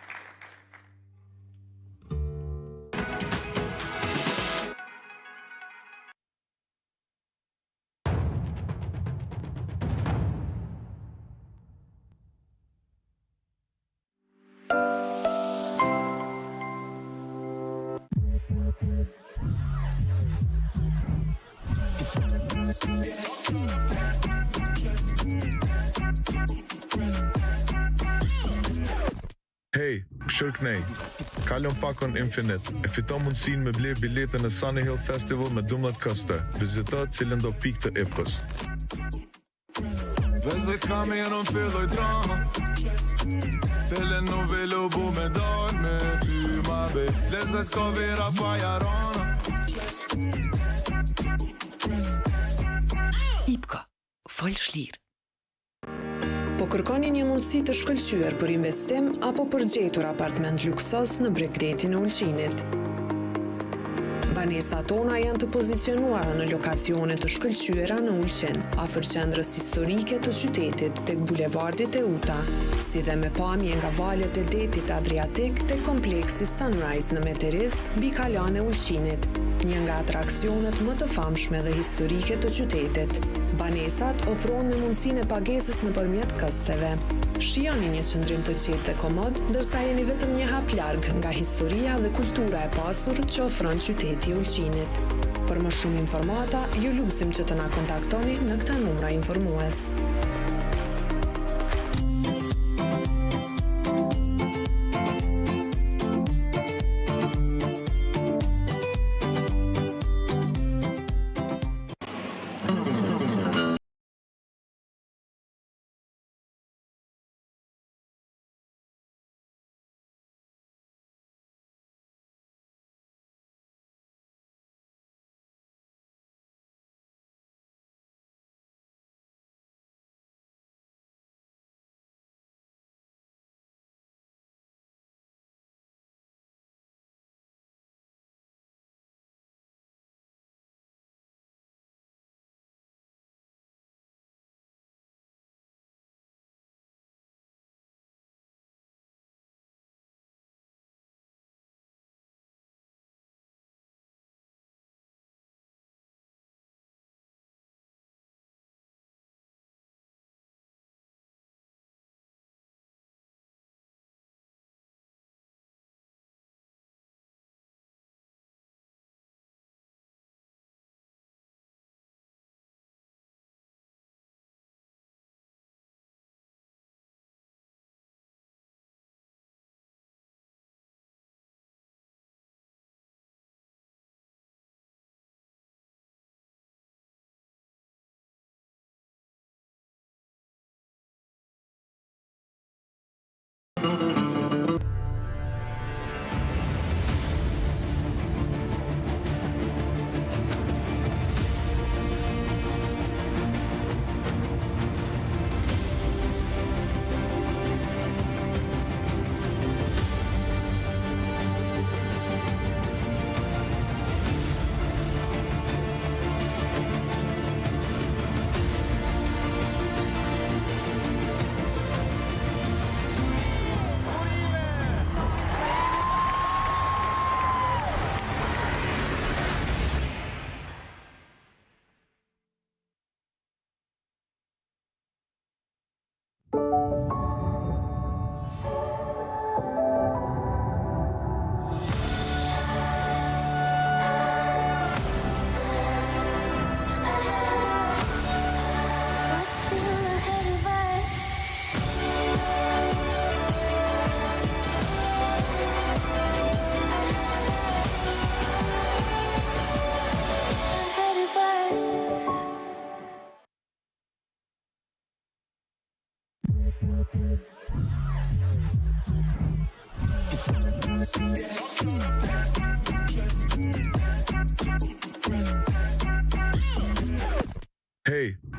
Hej, kqyr knej. Kalon pakon Infinite e fito mundësinë me ble biletën në Sunny Hill Festival me 12 këste. Vizito cilëndo pikë të IPKO-s. Veze kamerën filloj drama Telenovela u bu me dal me ty ma be Lezet ka vera pa jarana IPKO, fol shlirë. Po kërkoni një mundësi të shkëlqyer për investim apo për gjetur apartment luksoz në bregdetin e Ulqinit? Banesat tona janë të pozicionuara në lokacione të shkëlqyera në Ulqin, afër qendrës historike të qytetit, tek bulevardi Teuta, si dhe me pamje nga valët e detit Adriatik tek kompleksi Sunrise në Meteriz, mbi kalanë e Ulqinit, një nga atraksionet më të famshme dhe historike të qytetit. Banesat ofrohen me mundësinë e pagesës nëpërmjet kësteve. Shijoni një qëndrim të qetë dhe komod, ndërsa jeni vetëm një hap larg nga historia dhe kultura e pasur që ofron qyteti i Ulqinit. Për më shumë informata, ju lusim që të na kontaktoni në këta numra informues.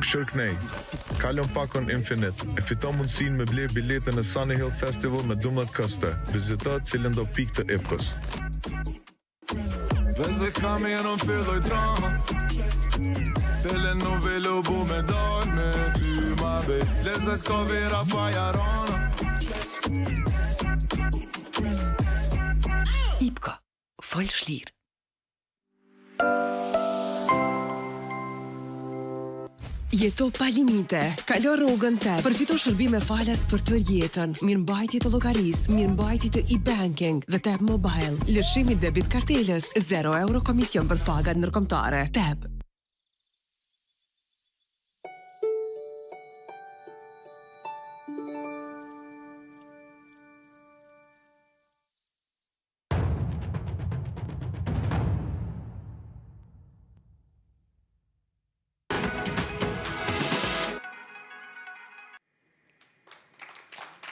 Kqyr knej. Kalon pakon Infinite, e fiton mundësinë me ble biletën në Sunny Hill Festival me 12 këste. Vizito cilëndo pikë të IPKO-s. Veze kamerën filloj drama Telenovela u bu me dal me ty ma be Lezet ka vera pa jarana IPKO, fol shlirë. Jeto pa limite. Kalo rrogën te përfito shërbime falas për tërë jetën, mirëmbajtje të llogarisë, mirëmbajtje të e-banking dhe Tap Mobile, lëshim i debit kartelës, 0 euro komision për pagat ndërkombëtare. Tap.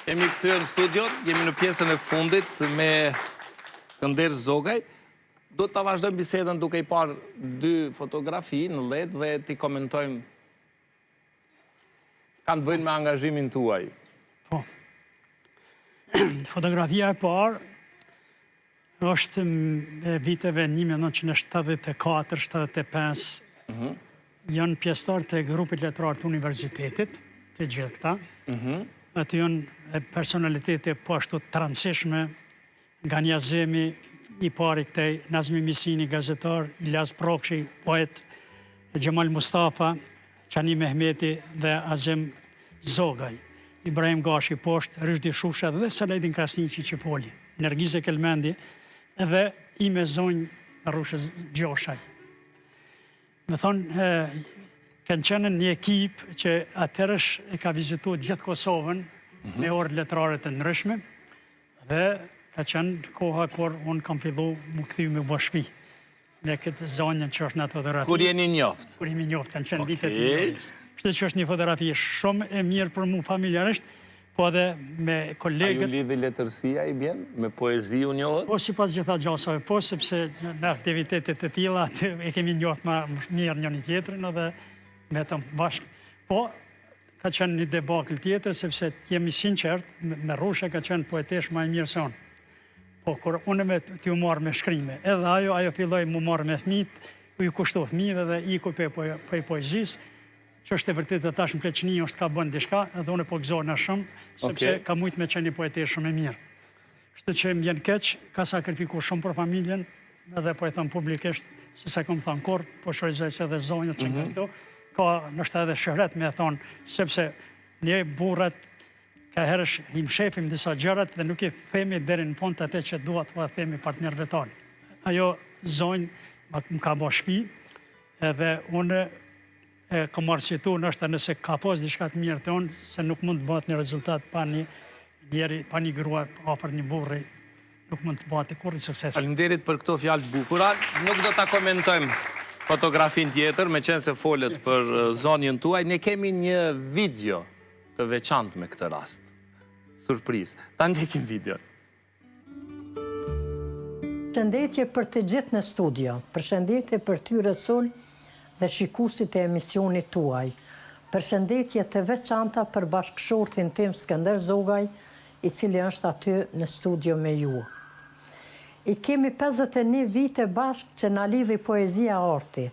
Jemi kthyer në studio, jemi në pjesën e fundit me Skënder Zogaj. Do ta vazhdojmë bisedën duke i parë dy fotografi në LED dhe t'i komentojmë kanë të bëjnë me angazhimin tuaj. Po. Fotografia e parë është e viteve 1974-75, mhm. janë pjesëtarë të grupit letrar të universitetit, të gjithë këta, mhm. aty janë personalitete po ashtu të rëndësishme, Gani Azemi, i pari këtej, Nazmi Misini, gazetar, Iljaz Prokshi, poet, Xhemal Mustafa, Qani Mehmeti dhe Azem Zogaj, Ibrahim Gashi poshtë, Ryshdi Shusha dhe Selajdin Krasniqi që foli, Nergize Kelmendi dhe ime zonjë Merrushe Gjoshaj. Me thonë, kanë qenë një ekip që atëherësh e ka vizitu gjithë Kosovën mhm. me orë letrare të ndryshme dhe ka qenë koha kur unë kam fillu m'u kthy me bo shpi. Me këtë zonjën që është në atë fotografi. Kur jeni njoft? Kur jemi njoft, kanë qenë vitet e njohjes. Kështu që është një fotografi shumë e mirë për mu familjarisht, po edhe me kolegët. A ju lidhi letërsia i bjen? Me poezi u njohët? Po, sipas gjitha gjasave, po, sepse në aktivitetet të tilla e kemi njoft ma mirë njëni tjetrin edhe vetëm bashkë. Po, ka qenë një debakël tjetër, sepse të jemi sinqert, Merrushe ka qenë poeteshë ma e mirë se unë. Po, kur unë me të u marrë me shkrime, edhe ajo, ajo filloi m'u marrë me fmijt, u kushtu fmijve dhe iku prej, prej poezisë, që është e vërtetë tash në pleqni është ka bën diçka, edhe unë po gëzohna shumë, sepse okay. ka mujtë me qenë një poeteshë shumë e mirë. Kështu që më vjen keq, ka sakrifiku shumë për familjen, edhe po e them publikisht, se s'e kom thënë kurrë, po shfrytëzoj se edhe zonjët që mm -hmm. këtu, ka ndoshta edhe shuhret me e thonë, sepse ne burrat Ka herësh i mshefim disa gjërat dhe nuk i themi deri në fund atë që duhet t'ua themi partnerëve tanë. Ajo zonjë më ka bo shpi edhe unë e kam arsyetu ndoshta nëse ka pas diçka të mirë te unë, se nuk mund të bëhet një rezultat pa një njeri, pa një grua afër një burri, nuk mund të bëhet kurrë i suksesshëm. Faleminderit për këto fjalë të bukura. Nuk do ta komentojmë fotografinë tjetër, meqenëse folët për zonjën tuaj. Ne kemi një video të veçantë me këtë rast. Surprizë. Ta ndjekim videon. Përshëndetje për të gjithë në studio. Përshëndetje për ty Resul dhe shikuesit e emisionit tuaj. Përshëndetje të veçanta për bashkëshortin tim Skënder Zogaj, i cili është aty në studio me ju. I kemi 51 vite bashkë që na lidhi poezia e arti.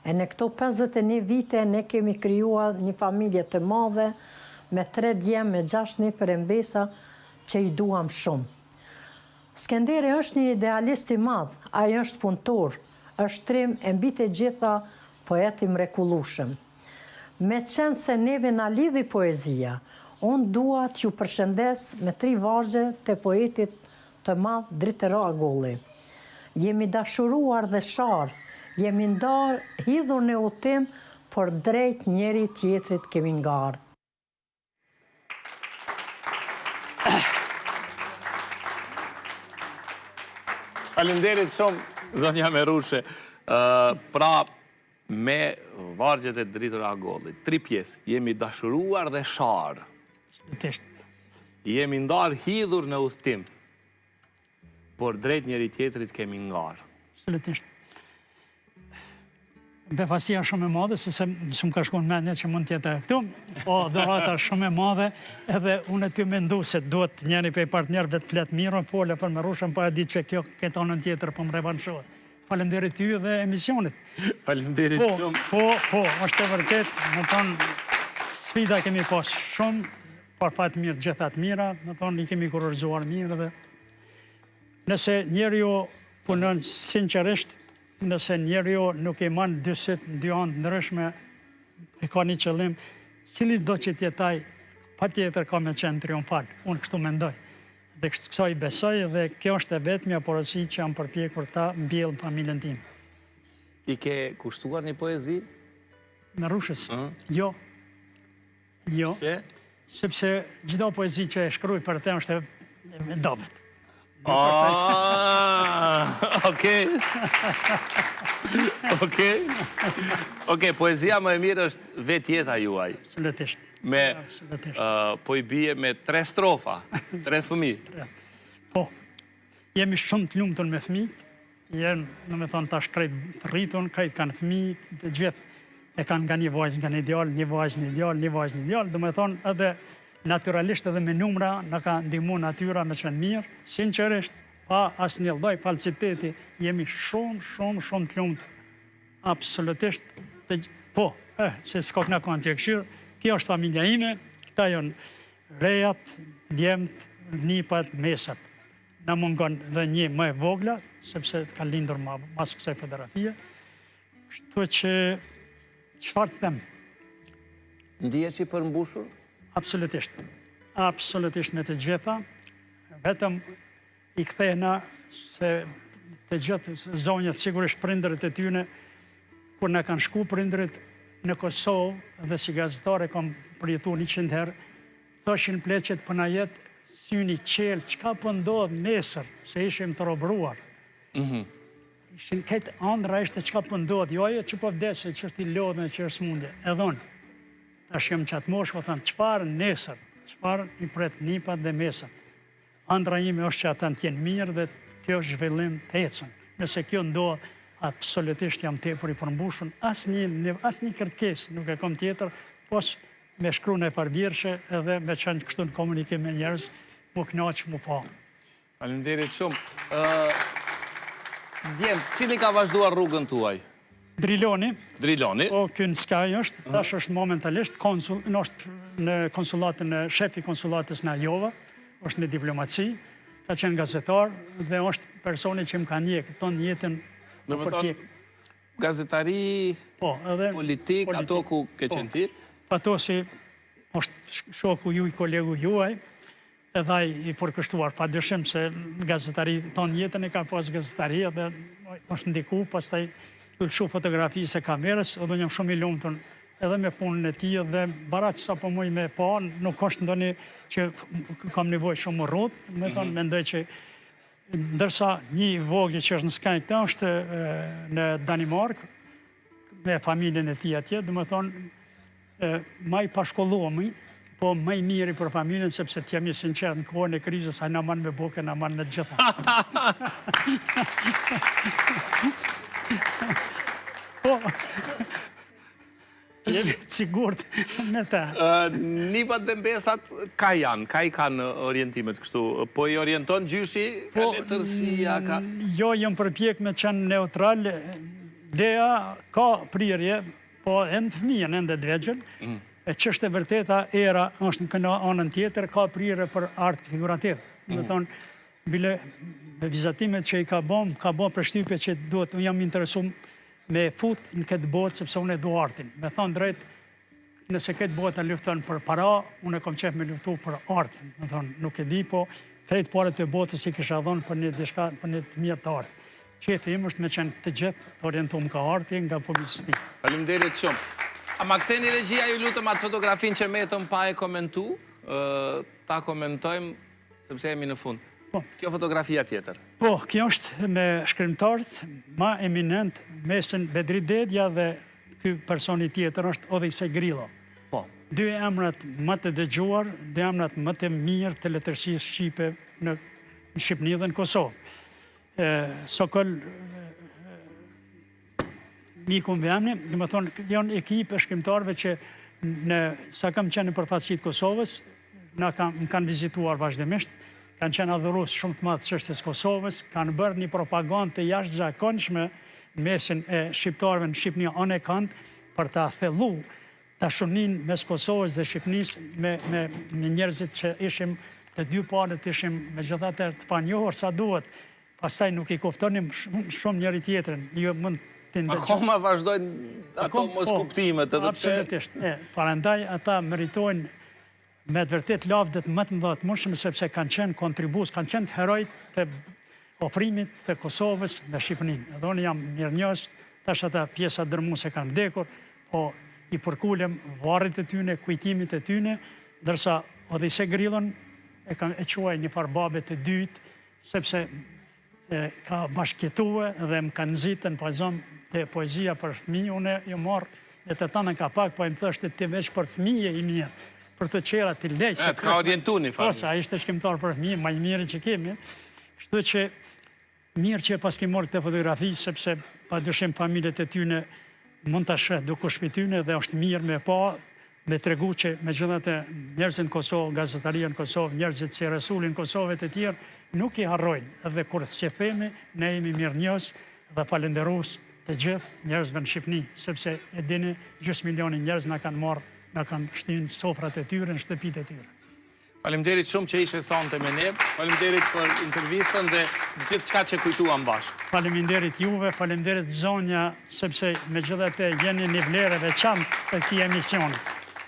E në këto 51 vite ne kemi krijuar një familje të madhe me tre djem e gjashtë nipër e mbesa që i duam shumë. Skenderi është një idealist i madh, ai është punëtor, është trim e mbi të gjitha poet i mrekullueshëm. Meqenëse neve na lidhi poezia, unë dua t'ju përshëndes me tri vargje të poetit të madh Dritëro Agolli. Jemi dashuruar dhe sharë, jemi ndarë, hidhur në udhëtim, por drejt njëri tjetrit kemi ngarë. Faleminderit shumë, zonja Merrushe. Pra, me vargjet e Dritëro Agollit, tri pjesë, jemi dashuruar dhe sharë. Jemi ndarë hidhur në udhëtim, por drejt njëri tjetrit kemi ngarë. Absolutisht. Befasia shumë e madhe, sepse s'më ka shku në mendje që mund të jetë ajo këtu, po dhurata shumë e madhe, edhe unë tu mendu se duhet njëri prej partnerëve të flet mirë, unë fola për Merushën, pa e ditë që kjo këtë anën tjetër po më revanshohet. Faleminderit ty dhe emisionit. Faleminderit po, shumë. Po, po, është e vërtet, me thonë, sfida kemi pas shumë, për fat mirë gjitha të mira, me thonë, i kemi kurorëzuar mirë dhe nëse njeriu punon sinqerisht, Nëse njeriu nuk i man dy sytë në dy anë të ndryshme, e ka një qëllim, cilido që të jetë ai, patjetër ka me qenë triumfal. Unë kështu mendoj. Dhe kësaj i besoj dhe kjo është e vetmja porosi që jam përpjekur ta mbjell në familjen time. I ke kushtuar një poezi? Merushës? Jo. Jo. Pse? Sepse çdo poezi që e shkruaj për të është e dobët. Ah, okej. Okej. Okej, poezia më e mirë është vetë jeta juaj. Absolutisht. Me, po i bie me tre strofa, tre fëmijë. Po, jemi shumë të lumtur me fëmijët, Janë, domethonë, tash krejt të rritun, krejt kanë fëmijë, të gjithë e kanë nga një vajzë, nga një djalë, një vajzë, një djalë, një vajzë, një djalë, domethonë, edhe naturalisht edhe me numra na ka ndihmu natyra me qenë mirë, sinqerisht, pa asnjë lloj falsiteti, jemi shumë, shumë, shumë të lumtur. Absolutisht, të, po, eh, se s'ka këna kanë të këshirë, kjo është familja ime, këta janë rejat, djemt, nipat, mesat. Na mungon dhe një më e vogla, sepse ka lindur ma, mas kësaj fotografie. Kështu që, çfarë të them? Ndihesh i përmbushur? Absolutisht. Absolutisht me të gjitha. Vetëm i kthehna se të gjithë zonjët, sigurisht prindërit e tyne, kur na kanë shku prindërit në Kosovë dhe si gazetar e kam përjetu 100 herë, Thoshin pleqët po na jet syni çel çka po ndodh nesër se ishim të robëruar. Mhm. Ishin këtë andrra ishte çka po ndodh, jo ajo që po vdes e që është i lodhun e që është smundje. Edhe unë tash jam n'qatë moshë po them çfarë nesër, çfarë i pret nipat dhe mesat. Andrra ime është që ata të jenë mirë dhe kjo zhvillim të ecën. Nëse kjo ndodh, absolutisht jam tepër i përmbushun, asnjë asnjë kërkesë nuk e kam tjetër, pos me shkru najfarë vjershe edhe me qenë kështu në komunikim me njerëz, m'u knaq, m'u pa. Faleminderit shumë. Djem, cili ka vazhduar rrugën tuaj? Driloni. Driloni. Po, ky në Sky është, tash është momentalisht, konsul, është në konsullatën, shefi i konsullatës në Iowa, është në diplomaci, ka qenë gazetar dhe është personi që më ka ndjekë tonë jetën në përpjekje. Gazetari, po, edhe politik, ato ku ke po. qenë ti? Fatosi është shoku juj, kolegu juaj, edhe ai i përkushtuar, pa dyshim se gazetari tonë jetën e ka pas gazetari edhe është ndiku, pastaj iu lëshu fotografisë e kamerës, edhe jam shumë i lumtun edhe me punën e tij dhe baraq sa po muj me pa, nuk është ndonjë që kam nevojë shumë më rrudh, me thonë, mhm. mendoj që Ndërsa një i vogli që është në Sky këta është në Danimarkë, me familjen e tij atje, domethonë, ma i pashkollumi, po më i miri për familjen, sepse të jemi sinqertë në kohën e krizës, ai na man me bukë, na man me të gjitha. Po, Jemi të sigurt me ta. Nipat dhe mbesat, ka janë, ka i kanë orientimet kështu? Po i orienton gjyshi, ka po, letërsia, ka... Jo, jam përpjek me qenë neutral, Dea ka prirje, po ende fëmijë, ende të vegjël, mm. e ç'është e vërteta, era është në kënë anën tjetër, ka prirje për art figurativ. Mm. Domethonë, bile, me vizatimet që i ka bo, ka bo përshtypje që duhet, unë jam interesu Me e fut në këtë botë sepse unë e du artin. Me thonë drejt, nëse këtë bota lufton për para, unë e kom qef me luftu për artin. Me thonë, nuk e di, po krejt paret e botës i kisha dhonë për një diçka, për një të mirë të artit. Qefi im është me qenë të gjithë të orientum nga arti, nga publicistika. Faleminderit shumë. A ma ktheni regjia ju lutem atë fotografinë që metëm pa e komentu, ta komentojmë Sepse jemi në fund. Po. Kjo fotografia tjetër. Po, kjo është me shkrimtarët ma eminent, mesin Bedri Dedja dhe ky personi tjetër është Odhise Grillo. Po. Dy emrat më të dëgjuar, dy emrat më të mirë të letërsisë shqipe në në Shqipni dhe në Kosovë. Sokol. Miku mbiemni, domethonë, janë ekip e shkrimtarëve që në, sa kam qenë në përfaqësi të Kosovës, na kanë, më kanë vizituar vazhdimisht, kanë qenë adhurues shumë të madh të çështjes Kosovës, kanë bërë një propagandë të jashtëzakonshme në mesin e shqiptarëve në Shqipni anekënd për ta thellu dashuninë mes Kosovës dhe Shqipnisë me, me, me njerëzit që ishim të dy palët ishim megjithatë të panjohur sa duhet, pastaj nuk i kuptonim shumë njëri tjetrin, ju mund të ndëgjoni. Akoma vazhdojnë ato po, moskuptimet edhe pse. Absolutisht. E, prandaj ata meritojnë me të vërtetë lavdet më të mëdha të mundshme sepse kanë qenë kontribues, kanë qenë heroj të ofrimit të Kosovës me Shqipërinë. Edhe unë jam mirënjohës, tash ata pjesa dërmuese kanë vdekur, po i përkulem varrit të tyne, kujtimit të tyne, ndërsa Odhise Grillon e kam e quaj një farë babe të dytë, sepse e ka bashkëjetue dhe më ka nxitë në pazom te poezia për fëmijë, unë jam marrë me të tënën ka pak, po ai më thoshte ti veç për fëmijë je i mirë, për të tjera ti lej. E, të ka orientu një farë. Po, se ai ishte shkrimtar për fëmijë, ma i miri që kemi. Kështu që mirë që e paski marrë këtë fotografi, sepse pa dyshim familjet e tyne mund ta sheh dikush prej tyne dhe është mirë me pa me tregu që megjithatë njerëzit në Kosovë, gazetaria në Kosovë, njerëzit si Resuli në Kosovë e të tjerë, nuk i harrojnë dhe kur s'i themi, ne jemi mirënjohës dhe falënderues të gjithë njerëzve në Shqipni, sepse e dini gjysmë milioni njerëz na kanë marrë, na kanë shti në sofrat e tyre, në shtëpitë e tyre. Faleminderit shumë që ishe sonte me ne. Faleminderit për intervistën dhe gjithçka që kujtuam bashkë. Faleminderit juve, faleminderit zonja, sepse megjithatë jeni një vlerë e veçantë e këtij emisioni.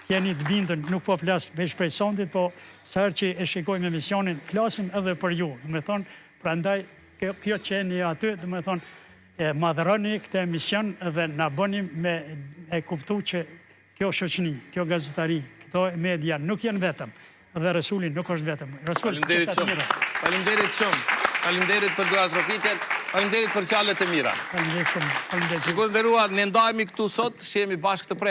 Të jeni të bindur, nuk po flas veç prej sontit, po sa herë që e shikojmë emisionin, flasim edhe për ju. Domethonë, prandaj kjo, kjo që jeni aty, domethonë, e madhëroni këtë emision dhe na bëni me e kuptu që Kjo shoqni, kjo gazetari, këto media nuk janë vetëm dhe Resuli nuk është vetëm. Resul, Faleminderit shumë. Faleminderit shumë. Faleminderit për duartrokitjet. Faleminderit për fjalët e mira. Faleminderit shumë. Faleminderit. Shikues të nderuar, ne ndahemi këtu sot, shihemi bashkë të premten.